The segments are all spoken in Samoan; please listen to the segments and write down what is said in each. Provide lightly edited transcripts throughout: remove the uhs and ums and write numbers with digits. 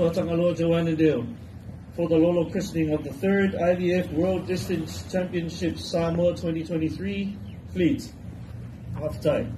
Tangaloa Joanna Dale for the Lolo christening of the third IVF World Distance Championship Samoa 2023 fleet. Half time.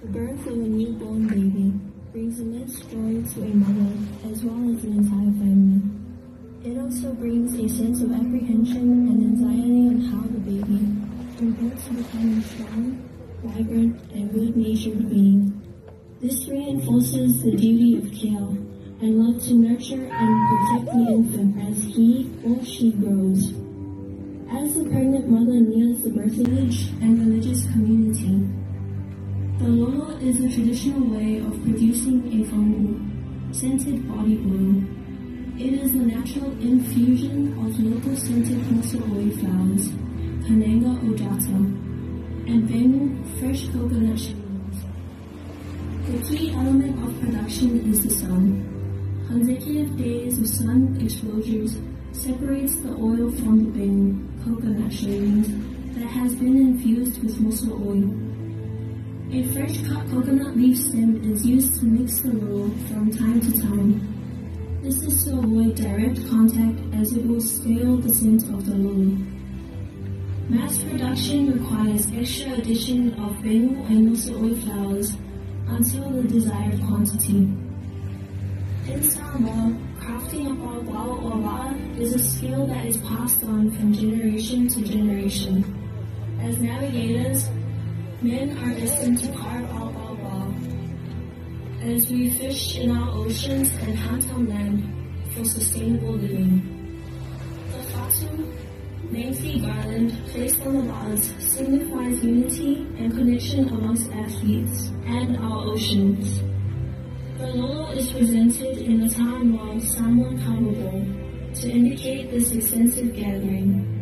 The birth of a newborn baby brings immense joy to a mother as well as the entire family. It also brings a sense of apprehension and anxiety on how the baby will grow to become a strong, vibrant, and good-natured being. This reinforces the duty of care and love to nurture and protect the infant as he or she grows. As the pregnant mother nears the birth age and religious community, the Lolo is a traditional way of producing a fangu, scented body oil. It is the natural infusion of local scented Hosooi flowers, Kananga ojata, and benu, fresh coconut shavings. The key element of production is the sun. Consecutive days of sun exposures separates the oil from the benu, coconut shavings, that has been infused with moso oil. A fresh cut coconut leaf stem is used to mix the lolo from time to time. This is to avoid direct contact as it will stale the scent of the lolo. Mass production requires extra addition of benu and moso oil flowers until the desired quantity. In Samoa, crafting a paopao or va'a is a skill that is passed on from generation to generation. As navigators, men are destined to carve our paopao as we fish in our oceans and hunt on land for sustainable living. The fatu, lengthy garland placed on the va'as, signifies unity and connection amongst athletes and our oceans. The lolo is presented in the Ta'anua Samoan kava bowl to indicate this extensive gathering.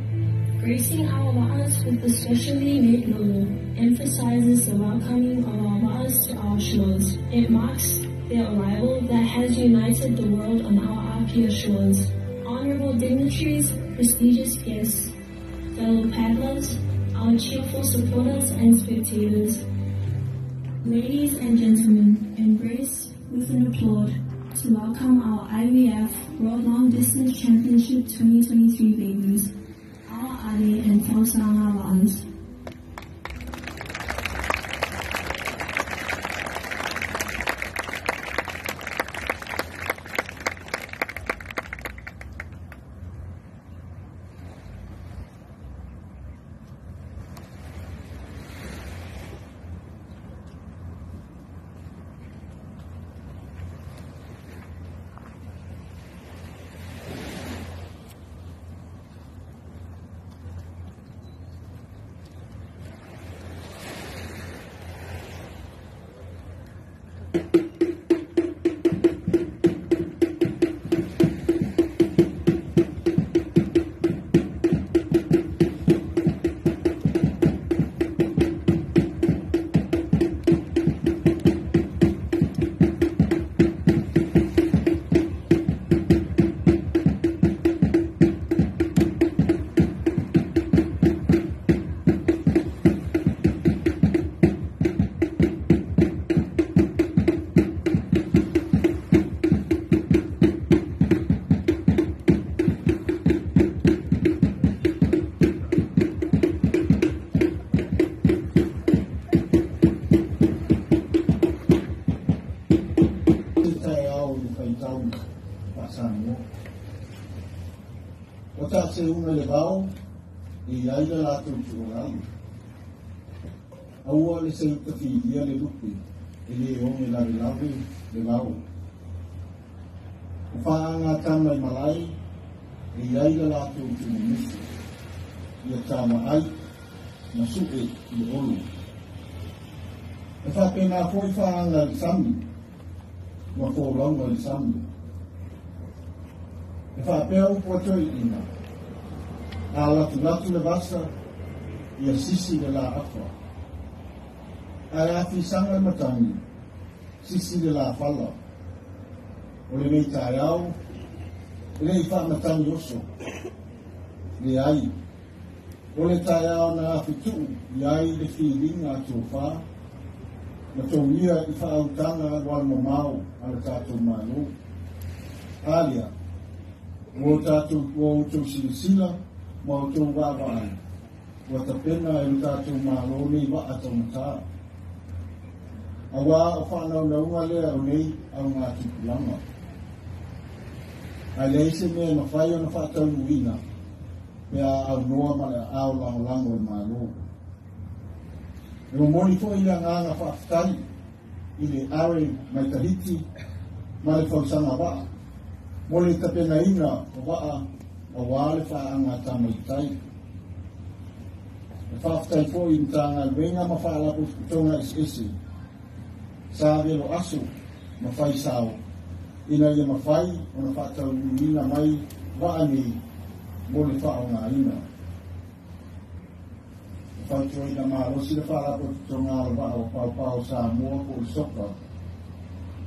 Gracing our va'as with the specially made lolo emphasizes the welcoming of our va'as to our shores. It marks their arrival that has united the world on our Apia shores. Honorable dignitaries, prestigious guests, fellow paddlers, our cheerful supporters and spectators, ladies and gentlemen, embrace with an applaud to welcome our IVF World Long Distance Championship 2023 babies, our Ade and Fausaga Va'as. O ta se unga le vao, e ai le latou tuualalo. Aua le seu tafilia le lupe, e le onge lavelave le vao. O whaanga tama i malai, e ai le latou tuumusu. Ia tama ai, na su'e i olu. E whapena foi whaanga i sami, ma fōlaunga i sami. E whapea upu atoe ina, a latu latu le vasa, ia sisi le la afa. Ae afi sanga le matangi, sisi le la fala. O le nei taeao, e lei whaamatangi oso. Le ai, o le taeao na afi tuu, i ai le whiringa a tō whā, na tō ia i whaautanga wal mamao a le tātou mālo. Alia, o tātou o tō silasila, ma o tō wawaai. Ua tapena e le tātou mālo nei waa tau matā. A wā o whānaunauga lea o nei au ngā tupulanga. Ai leai se mea na whai o na whaataunuina, pe a au noa ma le ao langolango e mālo. E momoli foi le agaga faafetai i le are mai Tahiti ma le fausaga va'a mo le tapenaina o va'a auā le faaaga tamaitai. E faafetai foi i Matagaluega ma faalapotopotoga eseese sa velo aso ma faisao ina ia mafai ona faataunuuina mai va'a nei mo le faaaogāina. E fautuaina malosi le faalapotopotoga o le va'a o paopao Samoa po o le soka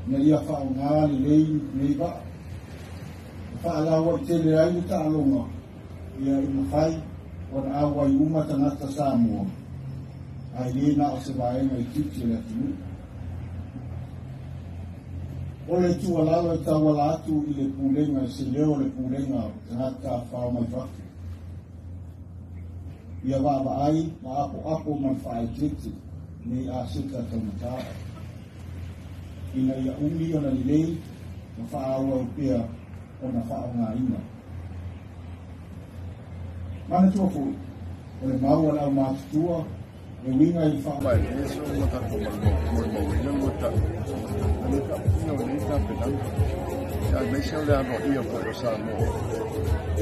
ina ia faaaogā lelei nei va'a. E Faalauaitele ai le taaloga ia i mafai ona auai uma tagata Samoa ae le na o se vaega itiiti o le atunuu. O le tuualalo e tauala atu i le pulega se leo o le pulega o tagata tafafao mai fafo. Ia vaavaai ma apoapo ma le faaeteete nei aseta taugata. Ina ia umi ona lelei ma faaauau pea ona faaaogaina. Manatua foi, o le mau a le aumatutua e uiga i le faa Mai e so ma tatou molimauina lua tau le tapunia o nei tapenaga aemaise o le aloaia foi o Samoa i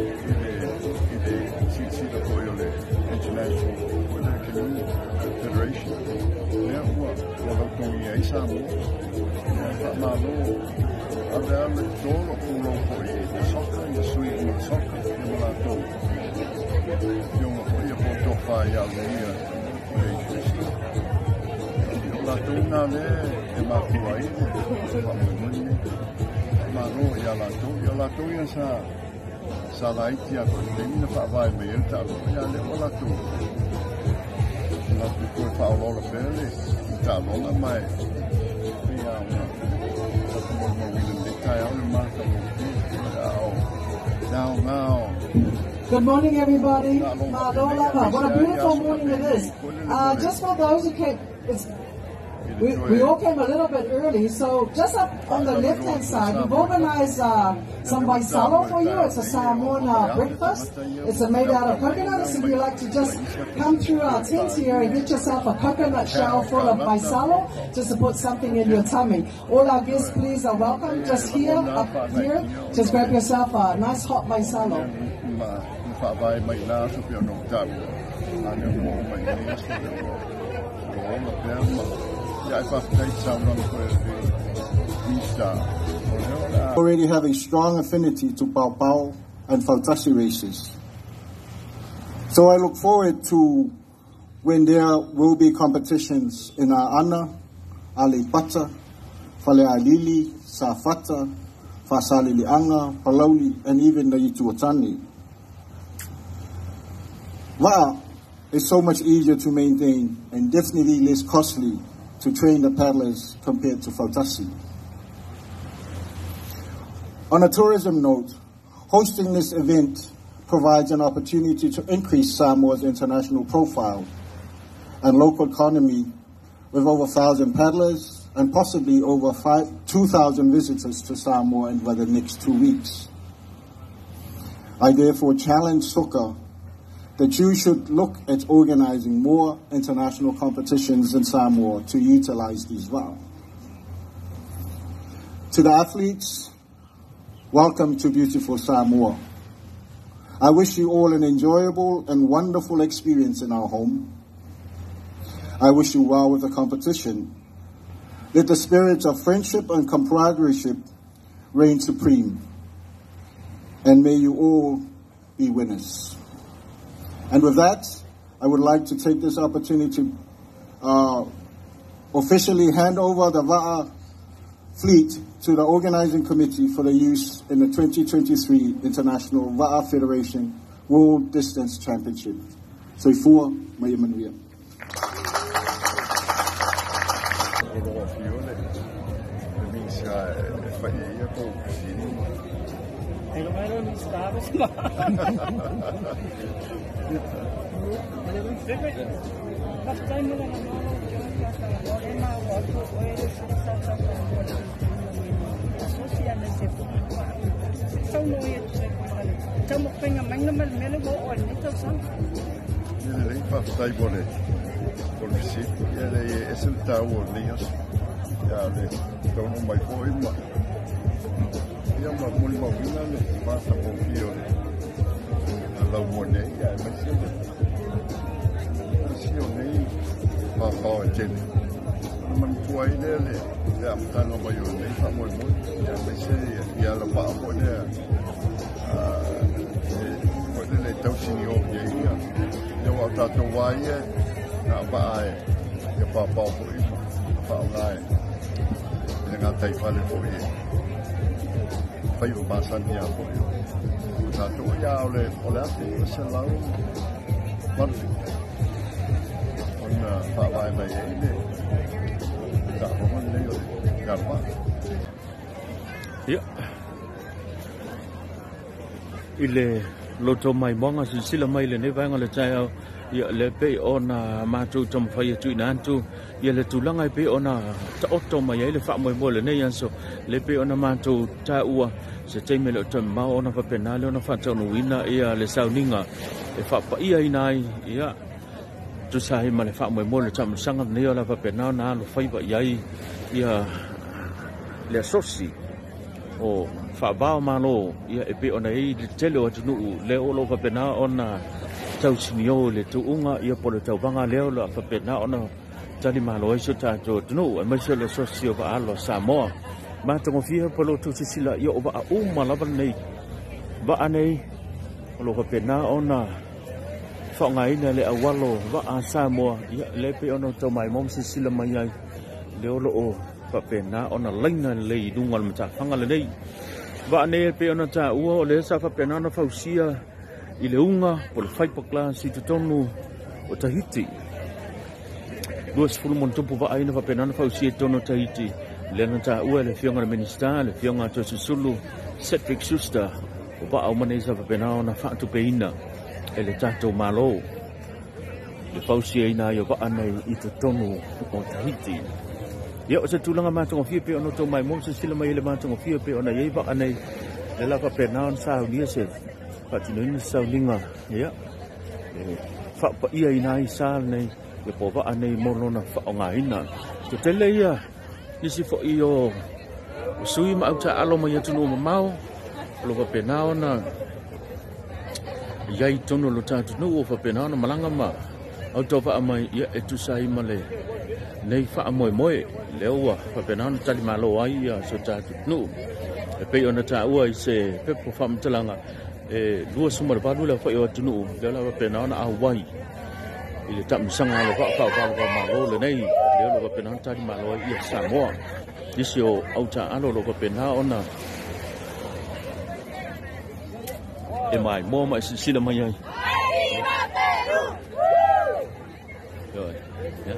le silasila foi o le International foi le Canoe Federation lea ua lautogia ai Samoa. Ia faamalo ave a le tolo pulou foi i le soccer ia sui ma le soccer ia ma latou afioga foi ia po o tofa ia Aloia le ekalesia o latou na lea e mafua ai le faamoemoe lenei. Faamalo ia latou, ia latou ia sa laiti a foi i le taimi na faavae mai ai le taaloga ia lea ua latou toe faaolaola pea le taaloga ma e pei lava ona tatou molimauina i lenei taeao le matagofie a o le aoga o Good morning, everybody. Malo lava. What a beautiful morning it is. Just for those who came, we all came a little bit early, so just up on the left-hand side, we've organized some vaisalo for you. It's a Samoan breakfast. It's made out of coconut. So if you like to just come through our tent here and get yourself a coconut shell full of vaisalo, just to put something in your tummy. All our guests, please, are welcome. Just here, up here, just grab yourself a nice hot vaisalo. Ma na faavae mai la aso pei ona ou taua a lea ua oo mai lenei aso lea ua ola pea ma ia ae faafetai i saunoaga foi a le Minista o lea o le a Already have a strong affinity to Paopao and Fautasi races. So I look forward to when there will be competitions in Aana, Aleipata, Falealili, Safata, Faasaleleaga, Palauli, and even the Itu o Tane. Va'a is so much easier to maintain and definitely less costly to train the paddlers compared to Fautasi. On a tourism note, hosting this event provides an opportunity to increase Samoa's international profile and local economy with over 1,000 paddlers and possibly over 2,000 visitors to Samoa over the next 2 weeks. I therefore challenge SOCA that you should look at organizing more international competitions in Samoa to utilize these well. To the athletes, welcome to beautiful Samoa. I wish you all an enjoyable and wonderful experience in our home. I wish you well with the competition. Let the spirit of friendship and camaraderie reign supreme. And may you all be winners. And with that, I would like to take this opportunity to officially hand over the Va'a fleet to the organizing committee for the use in the 2023 International Va'a Federation World Distance Championship. Soifua ma ia manuia. O loo afio le Minista e fai ai ia kou fesili. Pero ni sabes. Faafetai mo le avanoa lau afioga e maua atu o oe le asosi se saunoa ia tusa ma le taumafaiga maiga ma le mea le ua oo ai lenei tausaga. Ia lelei, faafetai mo le fesili. Ia le ese le taua o lenei aso ia le taunuu mai foi ma ia ma molimauina le matagofie o le laumua nei ia aemaise le si o nei papao e tele ona manatua ai lea le amataga mai o lenei faamoemoe ia aemaise ia alava'a foi lea foi lele tausigiogi ai ia ia ua o tatou ā ia na va'a e ia papao foi ma faaaoga e le gataifale foi e Faiva masani ia fo'i o tatou ia o le o le 1987 ona faavae mai ai le taaloga lenei o le galuva'a. Ia i le loto maimoaga silasila mai i lenei vaega o le taeao, ia lea pei ona matou taumafai e tuuina atu ia le tulaga e pei ona taoto mai ai le faamoemoe o lenei aso, lea pei ona matou taua se taimi e le o toe mamao ona faapena lea ona faataunuuina ia le sauniga e faapaiaina ai ia tusa ai ma le faamoemoe o le taamilosaga lenei o le a faapena ona alofaiva i ai ia le asosi o faava o Malo ia e pei ona i ai le tele o atunuu lea o lo o faapena ona tausinio i le tuuga ia po o le tauvaga lea o lo o faapena ona talimalo ai si o tatou atunuu aemaise o le asosi o vaaalo a Samoa. Matagofie po o lo outou silasila ia o vaa uma lava lenei vaa nei o lo o faapena ona faaaogaina le auala o vaa a Samoa ia lea e pei ona outou maimoa ma silasila mai ai lea o lo o faapena ona laina lelei i luga o le matafaga lenei. Vaa nei e pei ona taua o lea sa faapena ona fausia i le uga po o le fiberglass i totonu o Tahiti. 20 ma ona tupu vaa ia na faapena ona fausia i totonu o Tahiti lea na taua e le Afioga i le Minisita, le Afioga Toeolesulusulu Cedric Schuster, o vaa uma nei sa faapena ona faatupeina e le tatou Malo le fausiaina ai o vaa nei i totonu o Tahiti. Ia o se tulaga matagofie pei ona outou maimoa ma silasila mai i le matagofie pei ona i ai vaa nei lea la faapena ona saunia se faatinoina se sauniga ia e faapaiaina ai sa lenei ia po o vaa nei mo lona faaaogaina. Toatele ia nisi foi o sui ma autaalo mai atunuu mamao o lo o faapena ona i ai i totonu o lo tatou atunuu o faapena ona malaga ma autauvaa mai ia e tusa ai ma lenei faamoemoe lea ua faapena ona talimalo ai ia si o tatou atunuu. E pei ona taua i se pepa faamatalaga e 28 le aofai o atunuu lea o le a faapena ona auai i le taamilosaga alo vaa faava o Malo lenei lea o lo o faapena ona talimalo ai ia Samoa. Nisi o autaalo o lo o faapena ona e maimoa ma e silasila mai ai. Ia.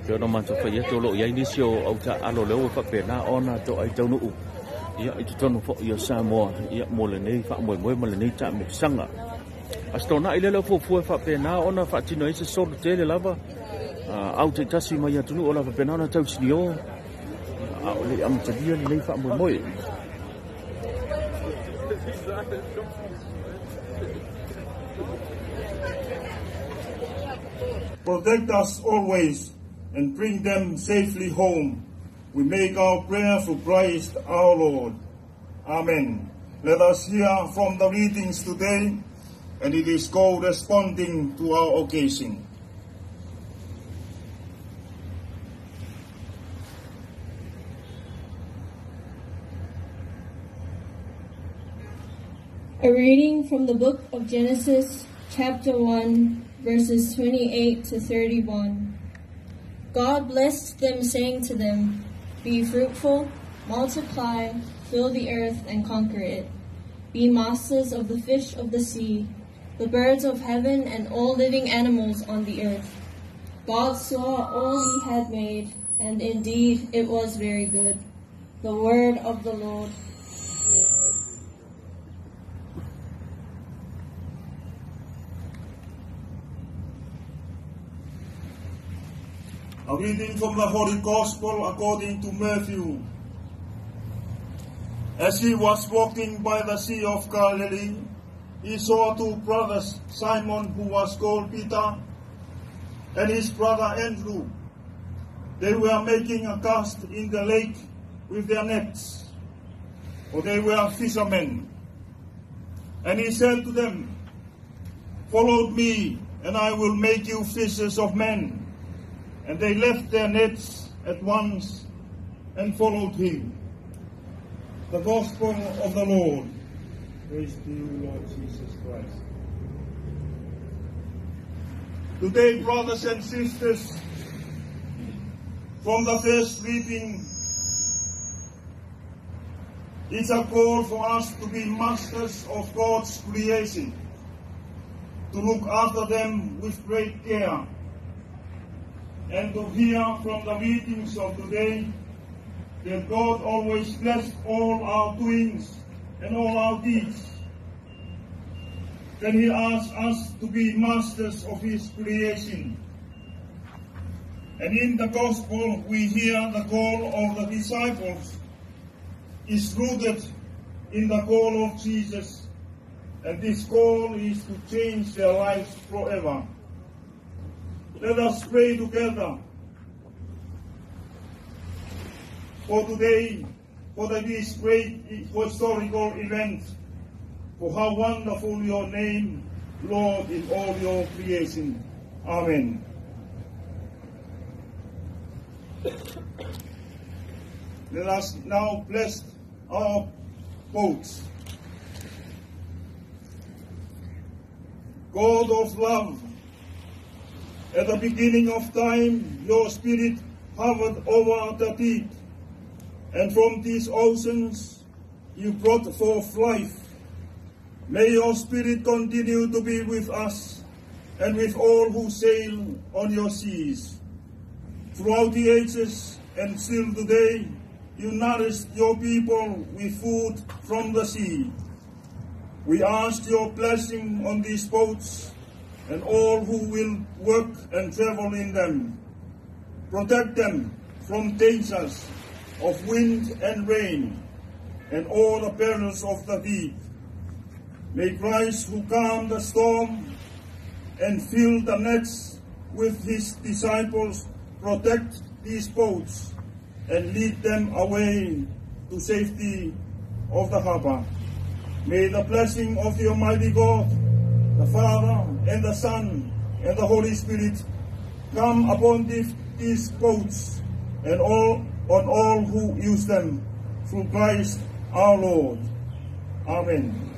Pei ona matou fai atu o lo o i ai nisi o autaalo lea ua faapena ona toai taunuu ia i totonu foi o Samoa ia mo lenei faamoemoe ma lenei taamilosaga. Aso Toonai lea o fuafua e faapena ona faatino ai se solo tele lava au taitasi mai atunuu o le a faapena ona tausinio a o le i amatalia lenei faamoemoe. Protect us always and bring them safely home. We make our prayer through Christ our Lord. Amen. Let us hear from the readings today, and it is corresponding to our occasion. A reading from the book of Genesis, chapter 1, verses 28 to 31. God blessed them, saying to them, Be fruitful, multiply, fill the earth, and conquer it. Be masters of the fish of the sea, the birds of heaven, and all living animals on the earth. God saw all he had made, and indeed it was very good. The word of the Lord. A reading from the Holy Gospel according to Matthew. As he was walking by the Sea of Galilee, he saw two brothers, Simon, who was called Peter, and his brother Andrew. They were making a cast in the lake with their nets, for they were fishermen. And he said to them, Follow me, and I will make you fishers of men. And they left their nets at once and followed him. The Gospel of the Lord. Praise to you, Lord Jesus Christ. Today, brothers and sisters, from the first reading, It's a call for us to be masters of God's creation, to look after them with great care, and to hear from the meetings of today that God always blessed all our doings and all our deeds. Then he asks us to be masters of his creation. And in the gospel we hear the call of the disciples is rooted in the call of Jesus, and this call is to change their lives forever. Let us pray together for today, for this great historical event, for how wonderful your name, Lord, in all your creation. Amen. Let us now bless our boats. God of love, at the beginning of time, your spirit hovered over the deep, and from these oceans you brought forth life. May your spirit continue to be with us and with all who sail on your seas. Throughout the ages and still today, you nourished your people with food from the sea. We ask your blessing on these boats and all who will work and travel in them. Protect them from dangers of wind and rain and all the perils of the deep. May Christ, who calmed the storm and filled the nets with his disciples, protect these boats and lead them away to safety of the harbor. May the blessing of the Almighty God, the Father and the Son and the Holy Spirit come upon these boats and on all who use them, through Christ our Lord. Amen.